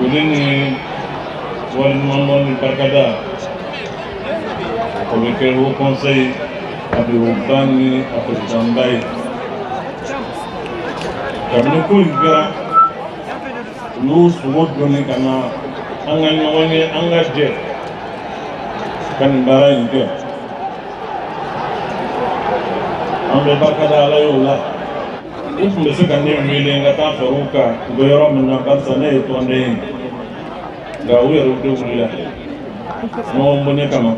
Foli ni waleɲumandɔn ni barikada o bɛ kɛ Haut Conseil a bureau ni a président ba ye. Kabini ko in kɛra, u y'u sogo donni ka na an ka ɲɔgɔn ye, an ka jɛ ka nin baara in kɛ. An bɛ barika da Ala ye o la. U tun bɛ se ka ne wele n ka taa fara u kan u bɛ yɔrɔ min na, barisa ne ye tɔnden ye. Nka u yɛrɛ de wulila ɲɔgɔn bonya kama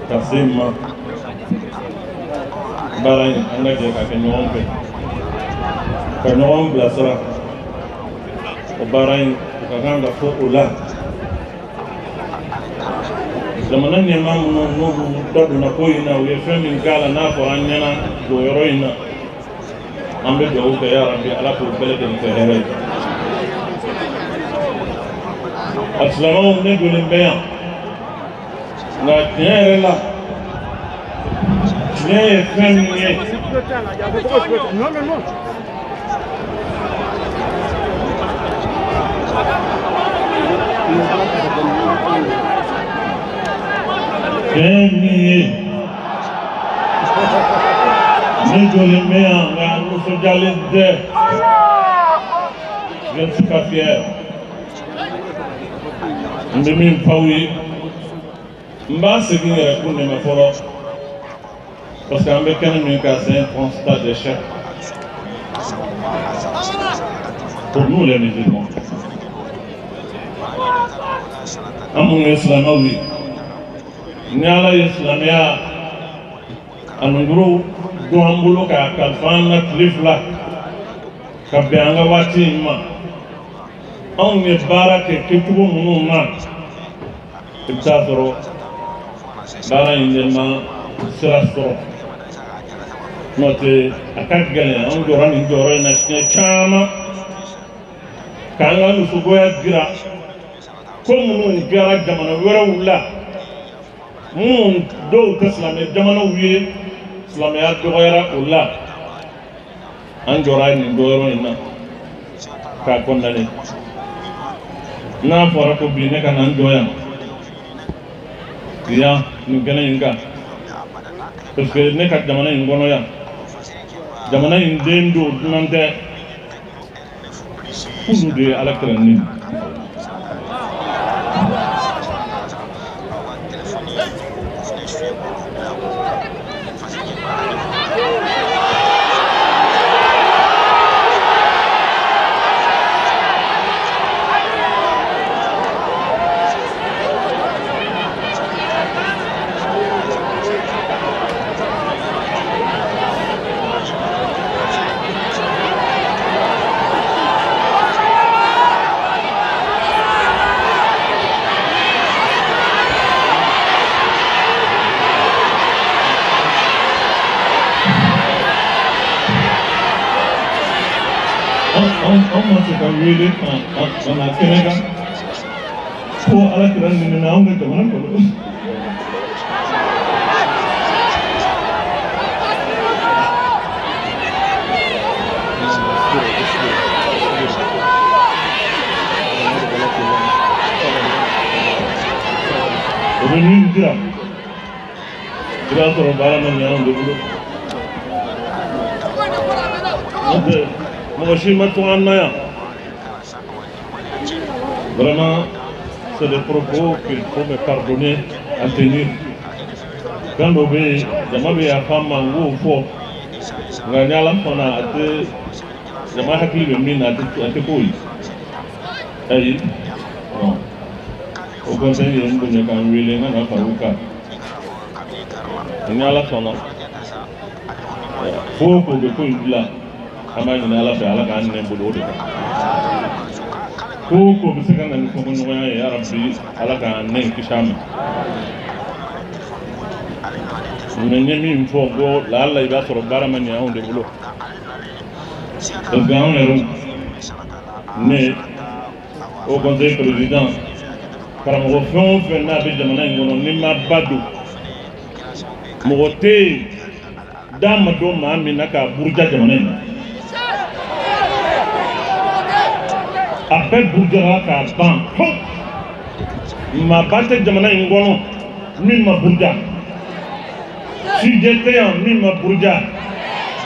ka se n ma. Baara in an ka jɛ ka kɛ ɲɔgɔn fɛ, ka ɲɔgɔn bilasira. O baara in u ka kan ka fɔ o la. Jamana ɲɛmaa minnu n'olu da donna ko in na, u ye fɛn min k'a la n'a fɔra an ɲɛna jɔyɔrɔ in na, an bɛ dugawu kɛ yarabi Ala k'o bɛɛ lajɛlen kɛ hɛrɛ ye. A silamɛw, ne donnen bɛ yan, nka tiɲɛ yɛrɛ la, tiɲɛ ye fɛn min ye, tiɲɛ ye min ye, ne jɔlen bɛ yan nka nisɔndiyalen tɛ. Je ne suis pas fier. N bɛ min f'aw ye, n b'a segin yɛrɛ kun de ma fɔlɔ, parce que an bɛ kɛnɛ min kan, c'est un constat d'échec pour nous les musulmans. An minnu ye silamɛw ye, ni Ala ye silamɛya a nunguru don an bolo k'a kalifa an na tile fila ka bɛn an ka waati in ma, anw ye baara kɛ kɛcogo minnu na, i bɛ taa sɔrɔ baara in de ma sira sɔrɔ. N'o tɛ, a ka gɛlɛn. Anw jɔra nin jɔyɔrɔ in na siɲɛ caman k'an ka musogoya jira ko minnu kɛra jamana wɛrɛw la, minnu dɔw tɛ silamɛ jamanaw ye, silamɛya dɔgɔyara o la. An jɔra nin jɔyɔrɔ in na k'a condamné. N'a fɔra ko bi ne ka na n jɔ yan yan nin kɛnɛ in kan, parce que ne ka jamana in kɔnɔ yan, jamana in den don, dunan tɛ, k'olu de ye Ala kira ni. Anw ma se ka wele ka na kɛnɛ kan ko Ala kira nɛnɛ anw ka jamana kɔnɔ. O bɛ min jira, i b'a sɔrɔ baara ma ɲɛ anw de bolo. N'o tɛ, mɔgɔ si ma to an na yan. Vraiment, c'est des propos qu'il faut me pardonner à tenir. Fɛn dɔ bɛ yen, jama bɛ yafa n ma, n k'o fɔ, nka ni Ala sɔnna, a tɛ jama hakili bɛ min na, a tɛ k'o ye. Ayi, bon, o conseil ye n bonya ka n wele n ka na fara u kan. Ni Ala sɔnna, fo o ko bɛ ko in dilan, an b'a ɲini Ala fɛ, Ala k'an nɛn bolo o de kan. Ko o ko bɛ se ka na ni fɔkɔɲɔgɔnya ye, yarabi Ala k'an nɛn kisi a ma. Mɛ n ye min fɔ, ko laala i b'a sɔrɔ baara ma ɲɛ anw de bolo, parce que anw yɛrɛ, ne Haut Conseil président, karamɔgɔ fɛn o fɛn n'a bɛ jamana in kɔnɔ, n'i ma ba don, mɔgɔ tɛ yen d'a ma don maa min na k'a buruja jamana in na. A bɛɛ burujara k'a ban pewu. Maaba tɛ jamana in kɔnɔ min ma buruja, sijɛ tɛ yan min ma buruja,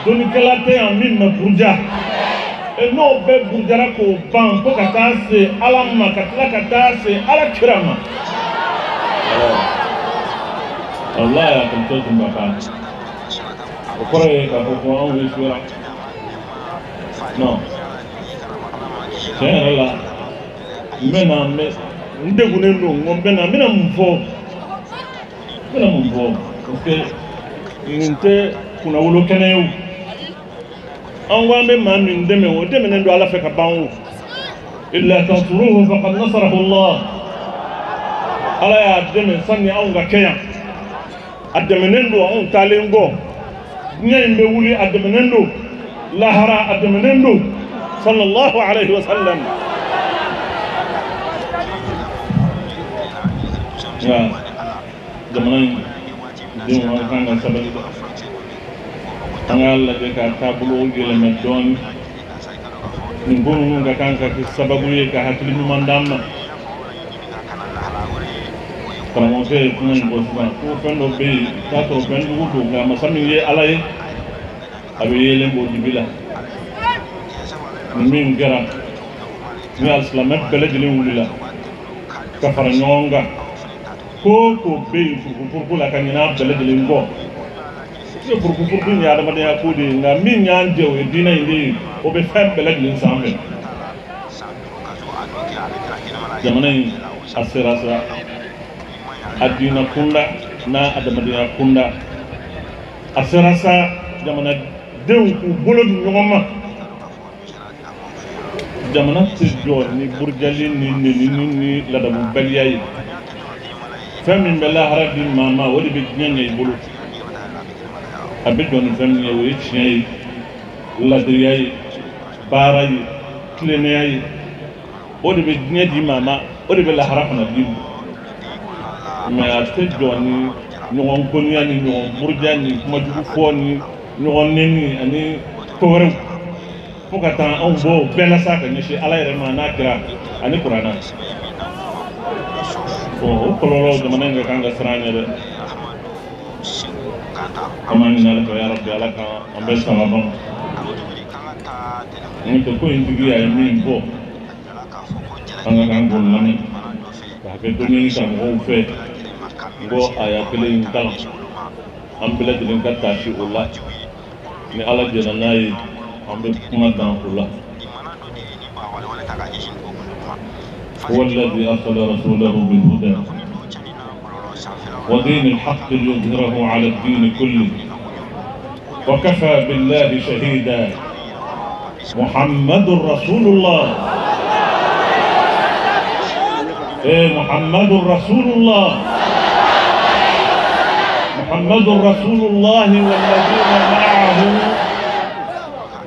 dɔnnikɛla tɛ yan min ma buruja. N'o bɛɛ burujara k'o ban fo ka taa se Ala ma, ka tila ka taa se Ala kira ma. Walayi a quelque chose ne va pas. O kɔrɔ ye k'a fɔ ko anw échouera. Non, tiɲɛ yɛrɛ la n bɛ na n degunnen don, n ko n bɛ na n bɛna mun fɔ, n bɛna mun fɔ, parce que nin tɛ kunnawolo kɛnɛ ye o. An ko an bɛ maa min dɛmɛ, o dɛmɛnen don Ala fɛ ka ban o. Illa tansuruhu faqad nasarahu Allah. Ala y'a dɛmɛ sanni anw ka kɛ yan. A dɛmɛnen don anw taalen kɔ. Diɲɛ in bɛ wuli, a dɛmɛnen don. Lahara, a dɛmɛnen don. Sallallahu alayhi wa sallam. Nka jamana in denw, an kan ka sabali dɛ. An k'a lajɛ k'a taabolo yɛlɛmɛ dɔɔnin. Nin ko ninnu ka kan ka kɛ sababu ye ka hakili ɲuman d'an ma. Karamɔgɔkɛ ye kuma in fɔ sisan ko fɛn dɔ bɛ yen, i t'a sɔrɔ fɛn jugu don, nka masa min ye Ala ye, a bɛ yeelen bɔ dibi la. Nin min kɛra, ni alisilamɛ bɛɛ lajɛlen wulila ka fara ɲɔgɔn kan, ko o ko bɛ yen furukufuruku la ka ɲinɛ a bɛɛ lajɛlen kɔ. Furukufuruku in ye adamadenya ko de ye, nka min y'an jɛ o ye diinɛ in de ye, o bɛ fɛn bɛɛ lajɛlen sanfɛ. Jamana in a sera sa a diinɛ kunda n'a adamadenya kunda, a sera sa jamanadenw k'u bolo di ɲɔgɔn ma. Jamana tɛ jɔ ni burujali ni nenini ni ladamubaliya ye. Fɛn min bɛ lahara di maa ma, o de bɛ diɲɛ ɲɛ i bolo. A bɛ jɔ ni fɛn min ye, o ye tiɲɛ ye, ladiriya ye, baara ye, tilennenya ye. O de bɛ diɲɛ di maa ma, o de bɛ lahara fana di ma. Mais a tɛ jɔ ni ɲɔgɔn koniya ni ɲɔgɔn buruja ni kumajugu fɔ ni ɲɔgɔn nɛni ani ko wɛrɛw, fo ka taa anw bɔ o bɛɛ la sa ka ɲɛsin Ala yɛrɛ ma n'a kira ani Kuranɛ. Bon, o kɔlɔlɔ jamana in ka kan ka siran ɲɛ dɛ. An b'a ɲini Ala fɛ, ya Rabbi, Ala ka an bɛɛ sababa ma. N'o tɛ ko in tigi a ye min fɔ, an ka kan k'o lamɛn ka hakɛ to ɲini karamɔgɔw fɛ. N ko a y'a kelen in kalan, an bɛɛ lajɛlen ka taasi o la. Ni Ala jɛnna n'a ye, an bɛ kuma dan o la. هو الذي أرسل رسوله بالهدى ودين الحق ليظهره على الدين كله وكفى بالله شهيدا. محمد رسول الله. إيه، محمد رسول الله، محمد رسول الله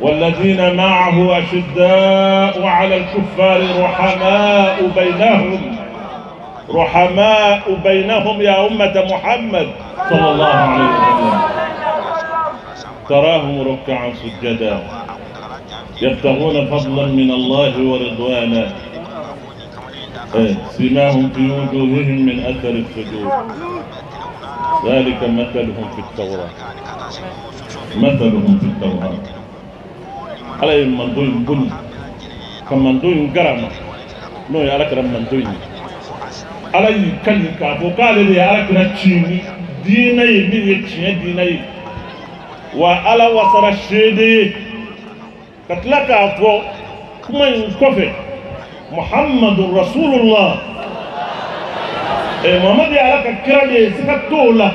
والذين معه أشداء على الكفار رحماء بينهم، رحماء بينهم يا أمة محمد صلى الله عليه وسلم. تراهم ركعا سجدا يبتغون فضلا من الله ورضوانا، سيماهم في وجوههم من أثر السجود، ذلك مثلهم في التوراة، مثلهم في التوراة. Ala ye mando in boli ka mando in garama, n'o ye Ala kɛra mando in ye. Ala y'i kali k'a fɔ k'ale de ye Ala kɛra ci ni diinɛ ye min ye tiɲɛ diinɛ ye, wa Ala wasara seede ye. Ka tila k'a fɔ kuma in kɔfɛ, Muhammadu Rasulullah. Muhammadu ye Ala ka kira de ye, siga t'o la.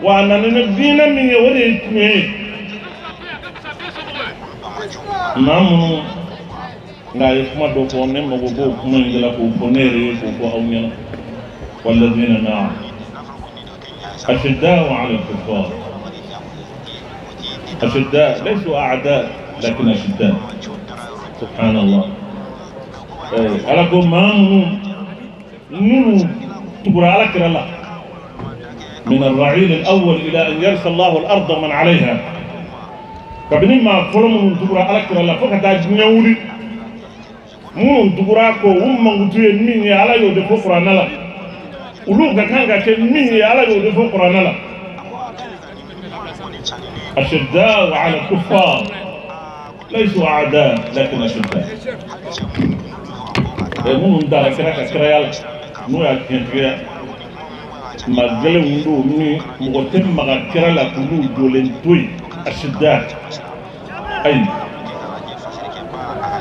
Wa a nana ni diinɛ min ye, o de ye tiɲɛ ye. Maa minnu nka a ye kuma dɔ fɔ, ne mago b'o kuma in de la k'o fɔ ne yɛrɛ ye, k'o fɔ aw ɲɛna. Walladina ma'a ashidda'u 'ala al-kuffar, ashidda' laysu a'da' lakin ashidda'. Subhanallah. Ala ko maa minnu tugura Ala kira la, min ar-ra'il al-awwal ila an yarsa Allahu al-arda man 'alayha, kabini maa fɔlɔ minnu tugura Ala kira la fo ka taa diɲɛ wuli, Minnu tugura a kɔ u mankutu ye min ye Ala y'o de fɔ kuranɛ la. Olu ka kan ka kɛ min ye Ala y'o de fɔ kuranɛ la. أشداء على الكفار ليسوا أعداء لكن أشداء. Minnu dara kira ka kiraya la n'o y'a tiɲɛtigiya maa gɛlɛnw don ni mɔgɔ tɛ maga kira la k'olu jɔlen to yen asida ayi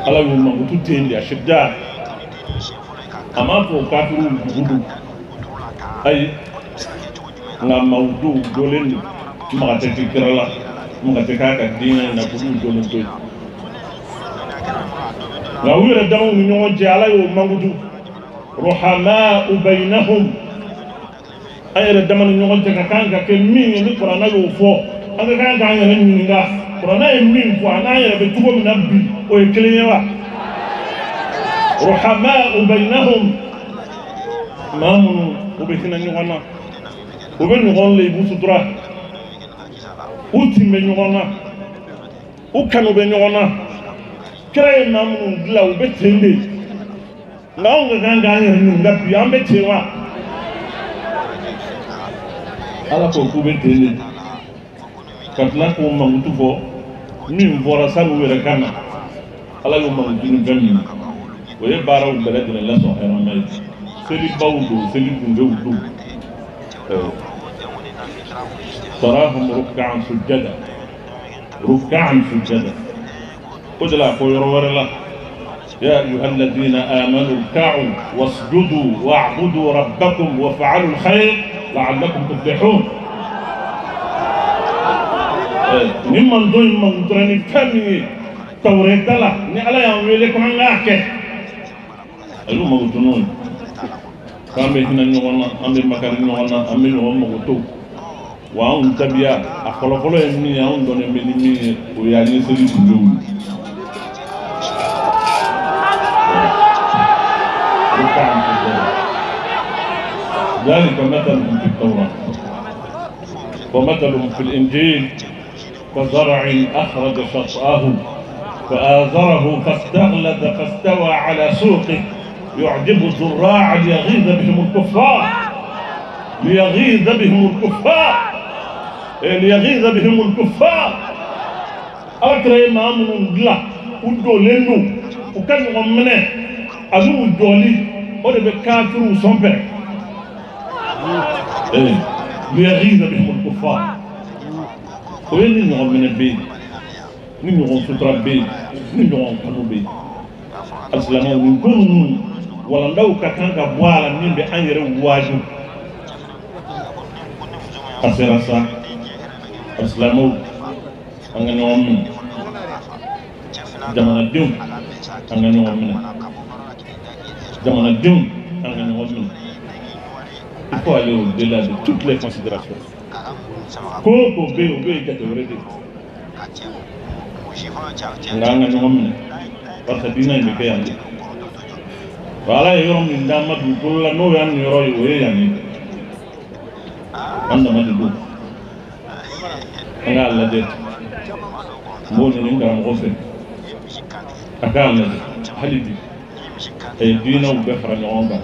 Ala y'u mankutu ten de asida a m'a fɔ kafiriw dugu don ayi nka maaw dɔw jɔlen don maga tɛ kɛ kira la maga tɛ k'a ka diinɛ in na k'olu jɔlen to yen. Nka u yɛrɛ damaw ni ɲɔgɔn cɛ Ala y'o mankutu ruhamau bainahum an yɛrɛ dama ni ɲɔgɔn cɛ ka kan ka kɛ min ye ni kuranɛ y'o fɔ an ka kan k'an yɛrɛ ɲininka kuranɛ ye min fɔ a n'an yɛrɛ bɛ cogo min na bi o ye kelen ye wa. Ruhamau bainahum maa minnu u bɛ hinɛ ɲɔgɔn na u bɛ ɲɔgɔn lebu sutura u tin bɛ ɲɔgɔn na u kanu bɛ ɲɔgɔn na. Kira ye maa minnu dilan u bɛ ten de nka anw ka kan k'an yɛrɛ ɲininka bi an bɛ ten wa. Ala ko k'u bɛ ten de ka tila k'o mankutu fɔ min fɔra san'u yɛrɛ ka na Ala y'o mankutu ni fɛn min o ye baaraw bɛɛ lajɛlen lasɔn hɛrɛma ye selibaw don seli kunbew don. Tarahum ruk'an sujjada ruk'an sujjada o de la a fɔ yɔrɔ wɛrɛ la يا أيها الذين آمنوا اركعوا واسجدوا واعبدوا ربكم وافعلوا الخير لعلكم تفلحون. Ni mando in mankutura ni fɛn min ye tawureta la ni Ala y'an wele ko an k'a kɛ a y'u mankutu n'o ye k'an bɛ hinɛ ɲɔgɔn na an bɛ makari ɲɔgɔn na an bɛ ɲɔgɔn makoto wa anw tabiya a fɔlɔfɔlɔ ye min ye anw dɔnnen bɛ ni min ye o y'an ye seli dungew ye. ذلك مثلهم في التوراة ومثلهم في الإنجيل كزرع أخرج شطأه فآزره فاستغلظ فاستوى على سوقه يعجب الزراع ليغيظ بهم الكفار ليغيظ بهم الكفار ليغيظ بهم الكفار. Ala maa minnu dilan u jɔlen don u ka ɲɔgɔn minɛ ani u jɔli o de bɛ kafiriw sɔn pɛrɛ. ليغيظ بهم الكفار o ye ni ɲɔgɔn minɛ bɛ yen ni ɲɔgɔn sutura bɛ yen ni ɲɔgɔn kanu bɛ yen. Alisilamɛw nin ko ninnu walandaw ka kan ka bɔ a la min bɛ an yɛrɛ waaju. A sera sa alisilamɛw an ka ɲɔgɔn minɛ jamanadenw an ka ɲɔgɔn minɛ jamanadenw an ka ɲɔgɔn minɛ. Il faut aller au-delà de toutes les considérations. Ko ko bɛ yen o bɛ yen jate wɛrɛ de ye nka an ka ɲɔgɔn minɛ barisa diinɛ in bɛ kɛ yan de. Wa Ala ye yɔrɔ min d'an ma dugukolo la n'o y'an niyɔrɔ ye o ye yan ye an dama de don an k'a lajɛ n b'o ɲini n karamɔgɔ fɛ a k'a lajɛ hali bi a ye diinɛw bɛɛ fara ɲɔgɔn kan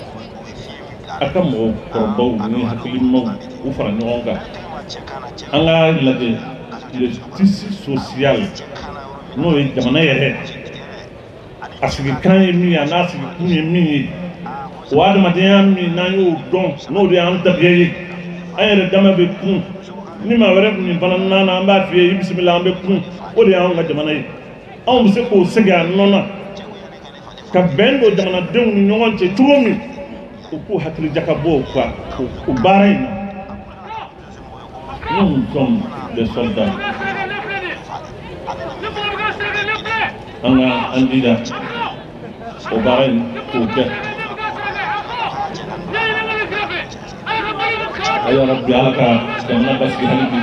a ka mɔgɔkɔrɔbaw ni hakilimaw u fara ɲɔgɔn kan an k'a lajɛ le tissu social n'o ye jamana yɛrɛ a sigikan ye min ye a n'a sigikun ye min ye o adamadenya min n'an y'o dɔn n'o de y'an tabiya ye an yɛrɛ dama bɛ kun ni maa wɛrɛ min fana nana an b'a f'i ye i bisimila an bɛ kun o de y'anw ka jamana ye anw bɛ se k'o segin a nɔ na ka bɛn don jamanadenw ni ɲɔgɔn cɛ cogo min u k'u hakili jakabɔ o kan o baara in na. Nous sommes des soldats. An ka an jija o baara in k'o kɛ. Ayiwa Rabbi Ala ka jamana basigi hali bi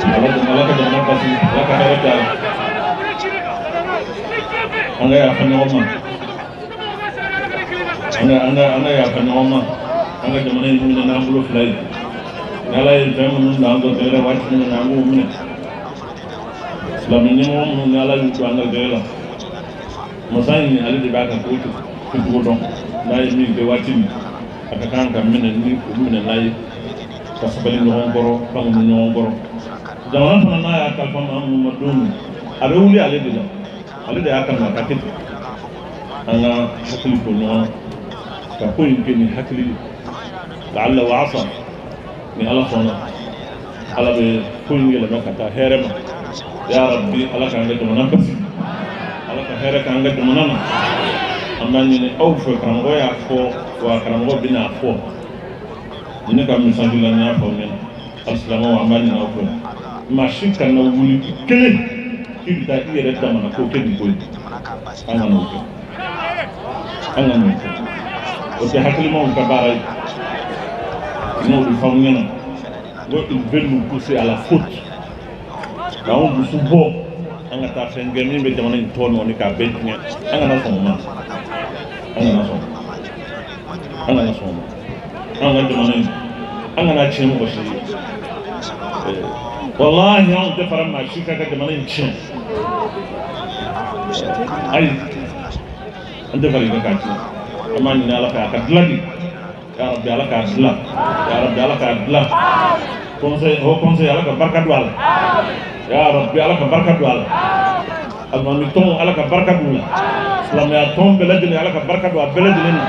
Ala ka jamana basigi Ala ka hɛrɛ k'a la an ka yafa ɲɔgɔn ma an ka yafa ɲɔgɔn ma an ka jamana in minɛ n'an bolo fila ye ni Ala ye fɛn minnu d'an garisɛgɛ la waati min na an k'o minɛ silamɛ ɲɛmɔgɔ minnu ni Ala y'u to an garisɛgɛ la Masa in ale de b'a ka ko kɛcogo dɔn n'a ye min kɛ waati min a ka kan ka minɛ ni o minɛ n'a ye ka sabali ɲɔgɔn kɔrɔ ka muɲu ɲɔgɔn kɔrɔ jamana fana n'a y'a kalifa maa minnu ma don min a bɛ wuli ale de la ale de y'a kanu a ka kɛ ten an ka hakili to ɲɔgɔn na ka ko in kɛ ni hakili ye laala wa asa ni ala sɔnna ala bɛ ko in yɛlɛma ka taa hɛrɛ ma ya rabbi ala k'an ka jamana basigi ala ka hɛrɛ k'an ka jamana na an b'a ɲini aw fɛ karamɔgɔ y'a fɔ wa karamɔgɔ bɛna fɔ ne ka misali la n y'a fɔ aw ɲɛna alisilamɛw an b'a ɲini aw fɛ maa si kana wuli kelen k'i bɛ taa i yɛrɛ damana ko kɛ nin ko ye an kana o kɛ an kana o kɛ o tɛ hakilimaw ka baara ye n'o bɛ fɔ aw ɲɛna ko ils veulent nous pousser à la faute k'anw dusu bɔ an ka taa fɛn kɛ min bɛ jamana in tɔ nɔɔni k'a bɛɛ tiɲɛ an kana sɔn o ma an kana sɔn an kana sɔn o ma an ka jamana in an kana tiɲɛ mɔgɔ si ye walahi anw tɛ fara maa si kan ka jamana in tiɲɛ ayi an tɛ fara i kan k'a tiɲɛ an b'a ɲini ala fɛ a ka dilan de ya rabbi ala k'a dilan ya rabbi ala k'a dilan conseil haut conseil ala ka barika don a la ya rabbi ala ka barika don a la alimami tɔnw ala ka barika don u la silamɛya tɔn bɛɛ lajɛlen ala ka barika don a bɛɛ lajɛlen na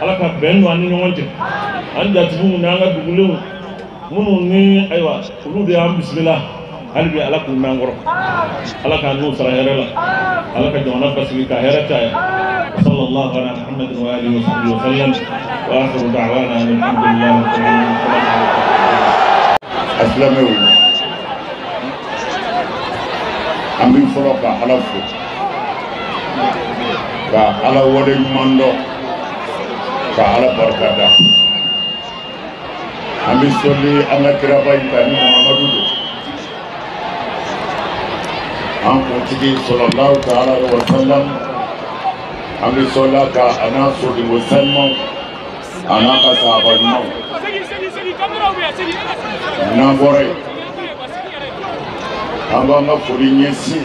ala ka bɛn don an ni ɲɔgɔn cɛ an jatigiw n'an ka dugulenw minnu ni ayiwa olu de y'an bisimila hali bi ala k'u mɛn an kɔrɔ ala k'an n'u sara hɛrɛ la ala ka jamana basigi ka hɛrɛ caya sallallahu ala muhammadin wa alihi wa sahbihi wa sallam wa akhiru da'wana alhamdulillahi rabbil alamin. Asilamɛw an bɛ fɔlɔ ka ala fo ka ala wale ɲuman dɔn ka ala barika da an bɛ sɔli an ka kiraba in kan ni Muhamadu don an kuntigi sallallahu ta'ala alaihi wa sallam an bɛ sɔli a kan a n'a sodenko sanumanw a n'a ka sahaba ɲumanw n'an bɔra yen an b'an ka foli ɲɛsin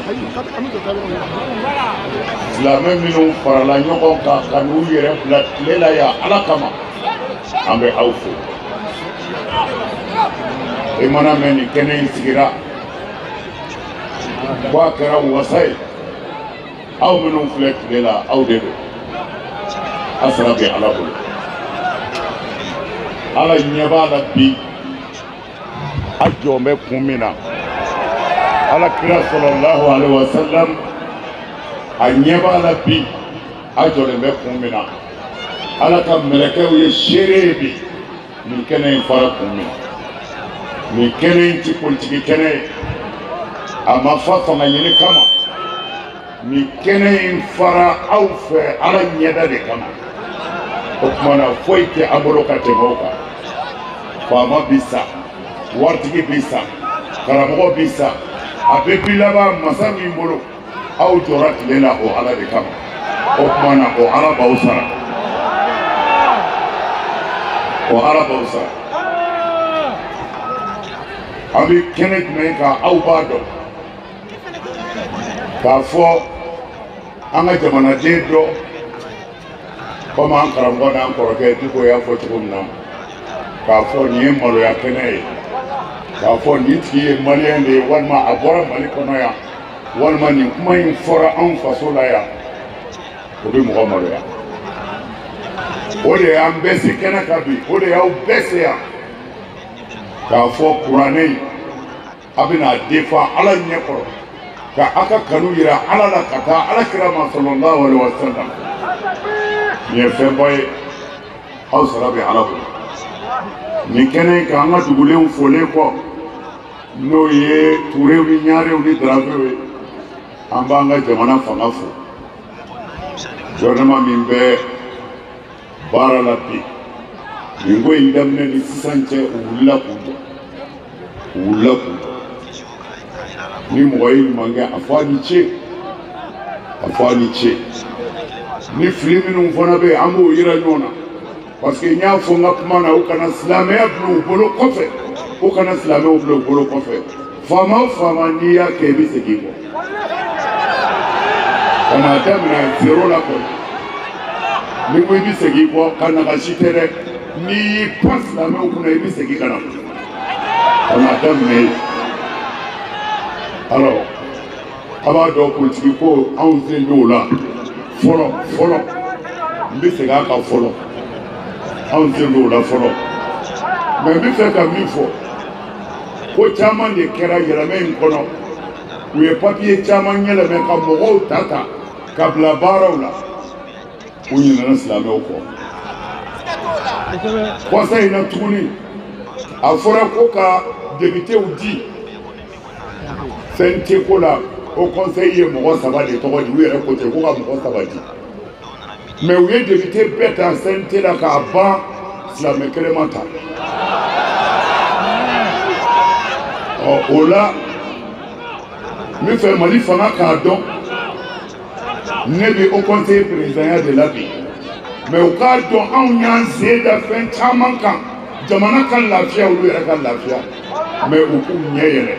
silamɛ minnu farala ɲɔgɔn kan ka n'u yɛrɛ bila tile la yan ala kama an bɛ aw fo i mana mɛn nin kɛnɛ in sigira ko a kɛra wasa ye aw minnu filɛ tile la aw de don a sara bɛ ala bolo ala ɲɛ b'a la bi a jɔn bɛ kun min na ala kira sallallahu alaihi wa sallam a ɲɛ b'a la bi a jɔlen bɛ kun min na ala ka mɛlɛkɛw ye seere ye bi nin kɛnɛ in fara kun min na nin kɛnɛ in ti politiki kɛnɛ ye a ma fa fanga ɲini kama nin kɛnɛ in fara aw fɛ ala ɲɛda de kama o tuma na foyi tɛ an bolo ka tɛmɛ o kan faama bi sa waritigi bi sa karamɔgɔ bi sa a bɛ bi laban masa min bolo aw jɔra tile la o ala de kama o tuma na o ala b'aw sara o ala b'aw sara an bɛ kɛnɛ jumɛn kan aw b'a dɔn k'a fɔ an ka jamanaden dɔ komi an karamɔgɔ n'an kɔrɔkɛ Diko y'a fɔ cogo min na k'a fɔ nin ye maloya kɛnɛ ye k'a fɔ nin tigi ye maliyɛn de ye walima a bɔra Mali kɔnɔ yan walima nin kuma in fɔra anw faso la yan o bɛ mɔgɔ maloya o de y'an bɛɛ se kɛnɛ kan bi o de y'aw bɛɛ se yan k'a fɔ kuranɛ in a bɛna defan ala ɲɛ kɔrɔ ka aw ka kanu yira ala la ka taa ala kira ma sallallahu alaihi wa sallam nin ye fɛnba ye aw sara bɛ ala bolo nin kɛnɛ in kan an ka dugulenw folen kɔ n'o ye Turew ni Ɲarew ni Darafew ye an b'an ka jamana fanga fo gouvernement min bɛ baara la bi nin ko in daminɛ ni sisan cɛ u wulila k'u jɔ u wulila k'u jɔ ni mɔgɔ ye ɲuman kɛ a fɔ a ni ce a fɔ a ni ce ni fili minnu fana bɛ yen an b'o yira ɲɔgɔn na parce que n y'a fɔ n ka kuma na u kana silamɛya bila u bolo kɔfɛ u kana silamɛw bila u bolo kɔfɛ faama o faama n'i y'a kɛ i bɛ segin kɔ. Ka n'a daminɛ zéro la kɔni, n'i ko i bɛ segin kɔ ka nagasi tɛ dɛ, n'i y'i pan silamɛw kunna i bɛ segin ka na ka n'a daminɛ yen. Alors a b'a dɔn politiki ko anw sen t'o la fɔlɔ fɔlɔ, n bɛ segin a kan fɔlɔ, anw sen t'o la fɔlɔ. Mais n bɛ fɛ ka min fɔ, ko caman de kɛra yɛlɛmɛ in kɔnɔ, u ye papiye caman yɛlɛmɛ ka mɔgɔw ta ta ka bila baaraw la, u ɲinɛna silamɛw kɔ. Kɔsa in na tuguni, a fɔra ko ka députéw di CNT ko la, o conseil ye mɔgɔ 3 de tɔgɔ di, u yɛrɛ ko ten ko ka mɔgɔ 3 di. Mais u ye député bɛɛ ta CNT la k'a ban, silamɛ kelen ma ta. Ɔ o la n bɛ fɛ Mali fanga k'a dɔn, ne bɛ haut conseil présidentya de la bi, mais u k'a dɔn anw y'an sen da fɛn caman kan, jamana ka lafiya, olu yɛrɛ ka lafiya, mais u k'u ɲɛ yɛlɛ,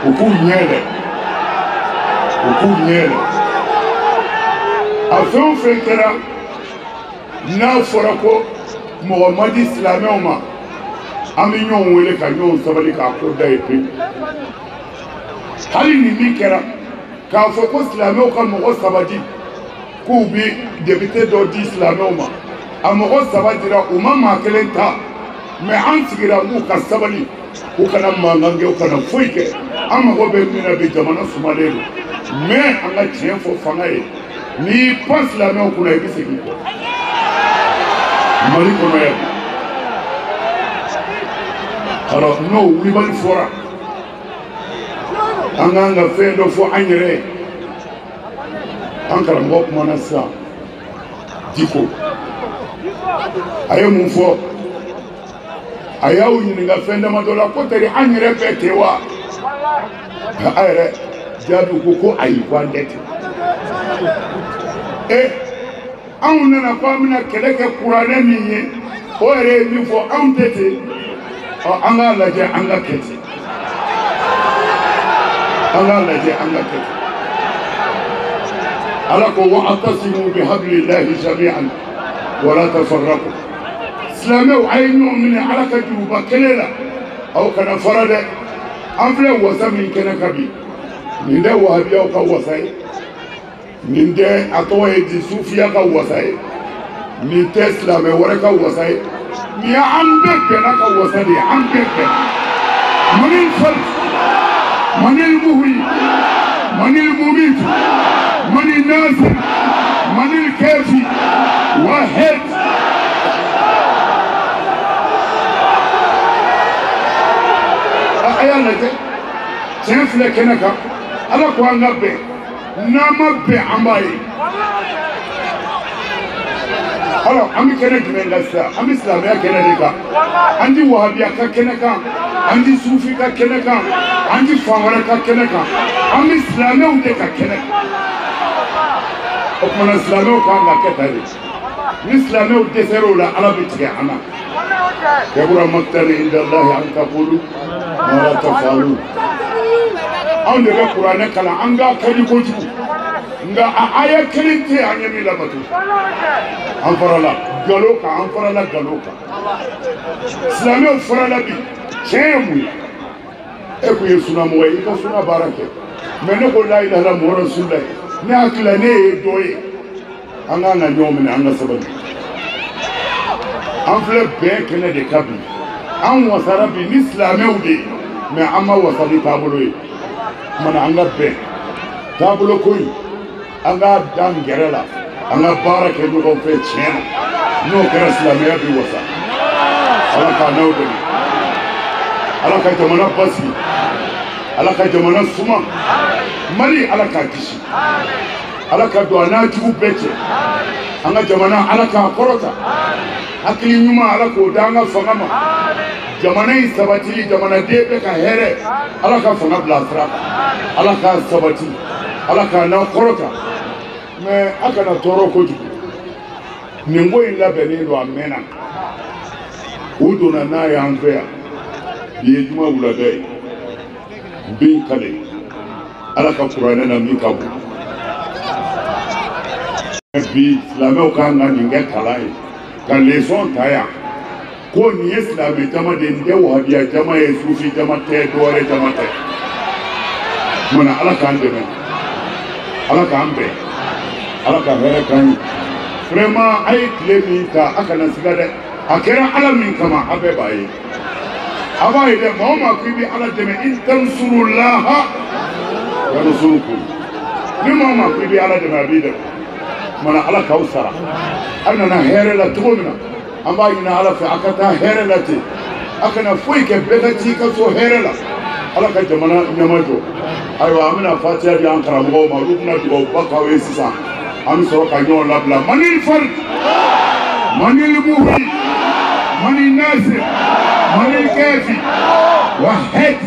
u k'u ɲɛ yɛlɛ, u k'u ɲɛ yɛlɛ. A fɛn o fɛn kɛra, n'a fɔra ko mɔgɔ ma di silamɛw ma, an bɛ ɲɔgɔn wele ka ɲɔgɔn sabali k'a ko da ye pewu. Hali ni min kɛra k'a fɔ ko silamɛw ka mɔgɔ 3 di, k'u bɛ député dɔ di silamɛw ma, a mɔgɔ 3 dira, u ma maa kelen ta, mais an sigira k'u ka sabali, u kana mankan kɛ, u kana foyi kɛ. An mago bɛ min na bi, jamana sumalen don, mais an ka tiɲɛ fɔ fanga ye, n'i y'i pan silamɛw kunna i bɛ segin kɔ Mali kɔnɔ yan. Alors n'o wulibali fɔra, an k'an ka fɛn dɔ fɔ an yɛrɛ ye. An karamɔgɔ kumana sisan, Diko a ye mun fɔ? A y'aw ɲininka fɛn damadɔ la, ko tari an yɛrɛ bɛɛ tɛ wa? A yɛrɛ jaabi ko ko ayi, ko an tɛ ten. E anw nana ko an bɛna kɛlɛ kɛ kuranɛ min ye, o yɛrɛ ye min fɔ, anw tɛ ten. Ɔ an k'a lajɛ, an ka kɛ ten, an k'a lajɛ, an ka kɛ ten. Ala ko wa'tasimu bihablillahi jami'an wala tafarraqu. Silamɛw a ye ɲɔgɔn minɛ Ala ka juruba kelen la, aw kana fara dɛ. An filɛ wasa min kɛnɛ kan bi, nin tɛ wahabiyaw ka wasa ye, nin tɛ a tɔgɔ ye di sufiya ka wasa ye, nin tɛ silamɛ wɛrɛ ka wasa ye, nin ye an bɛɛ bɛnna ka wasa de ye, an bɛɛ bɛnna. Manil fal, manil muhyi, manil mumit, manil nasir, manil kafi, wahid. A y'a lajɛ, tiɲɛ filɛ kɛnɛ kan, Ala ko an ka bɛn, n'an ma bɛn an b'a ye. Alors an bɛ kɛnɛ jumɛn kan sisan? An bɛ silamɛya kɛnɛ de kan, an ti wahabiya ka kɛnɛ kan, an ti sufi ka kɛnɛ kan, an ti fan wɛrɛ ka kɛnɛ kan, an bɛ silamɛw de ka kɛnɛ kan. O tuma na silamɛw kan ka kɛ tan de, ni silamɛw dɛsɛr'o la, Ala bɛ tigɛ an na. Kabura maqtan inda Allahi an taqulu ma la taf'alun. Anw de bɛ kuranɛ kalan, an k'a ka di kojugu, nka a aya kelen tɛ an ye min labato. An farala nkalon kan, an farala nkalon kan, silamɛw farala bi. Tiɲɛ ye mun ye? E kun ye sunamɔgɔ ye, i ka suna baara kɛ, mais ne ko la ilaha illallah Muhammadu rasulullah, ne hakili la ne ye dɔ ye. An k'an ka ɲɔgɔn minɛ, an ka sabali. An filɛ bɛn kɛnɛ de kan bi, an wasara bi ni silamɛw de ye, mais an ma wasa ni taabolo ye. Kumana an ka bɛn taabolo ko in, an k'a dan gɛrɛ la, an ka baara kɛ ɲɔgɔn fɛ tiɲɛ na, n'o kɛra silamɛya bi wasa. Ala k'a n'aw dɛmɛ, Ala ka jamana basigi, Ala ka jamana suma, Mali Ala k'a kisi, Ala ka don a n'a jugu bɛɛ cɛ, an ka jamana Ala k'a kɔrɔta, hakili ɲuman Ala k'o d'an ka fanga ma, jamana in sabatili, jamanaden bɛɛ ka hɛrɛ, Ala ka fanga bila sira kan, Ala k'a sabati, Ala k'a n'aw kɔrɔta. Mais a kana tɔɔrɔ kojugu, nin ko in labɛnnen don a mɛnna, u donna n'a ye an fɛ yan. Bi ye juma wulada ye, n bɛ n kale Ala ka kuranɛ na min ka bon, Bi silamɛw kan ka nin kɛ kalan ye ka leçon ta yan ko nin ye silamɛ jama de ye, nin tɛ wahabiya jama ye, sufi jama tɛ, dɔwɛrɛ jama tɛ. Munna Ala k'an dɛmɛ, Ala k'an bɛn, Ala ka hɛrɛ k'an ye. Vraiment a ye tile min ta, a kana siga dɛ, a kɛra Ala min kama a bɛɛ b'a ye. A b'a ye dɛ, maa o maa ko i bɛ Ala dɛmɛ, in tansurulaha yansurukum. Ni maa o maa ko i bɛ Ala dɛmɛ, a b'i dɛmɛ. Mana Ala k'aw sara. A nana hɛrɛ la cogo min na, an b'a ɲini Ala fɛ a ka taa hɛrɛ la ten, a kana foyi kɛ, bɛɛ ka t'i ka so hɛrɛ la. Ala ka jamana ɲɛmajɔ. Ayiwa, an bɛna fatiya di an karamɔgɔw ma, olu bɛna dugawuba k'aw ye sisan. An bɛ sɔrɔ ka ɲɔgɔn labila. Manil fard, manil muhi, manil nasir, manil kafi, wahid.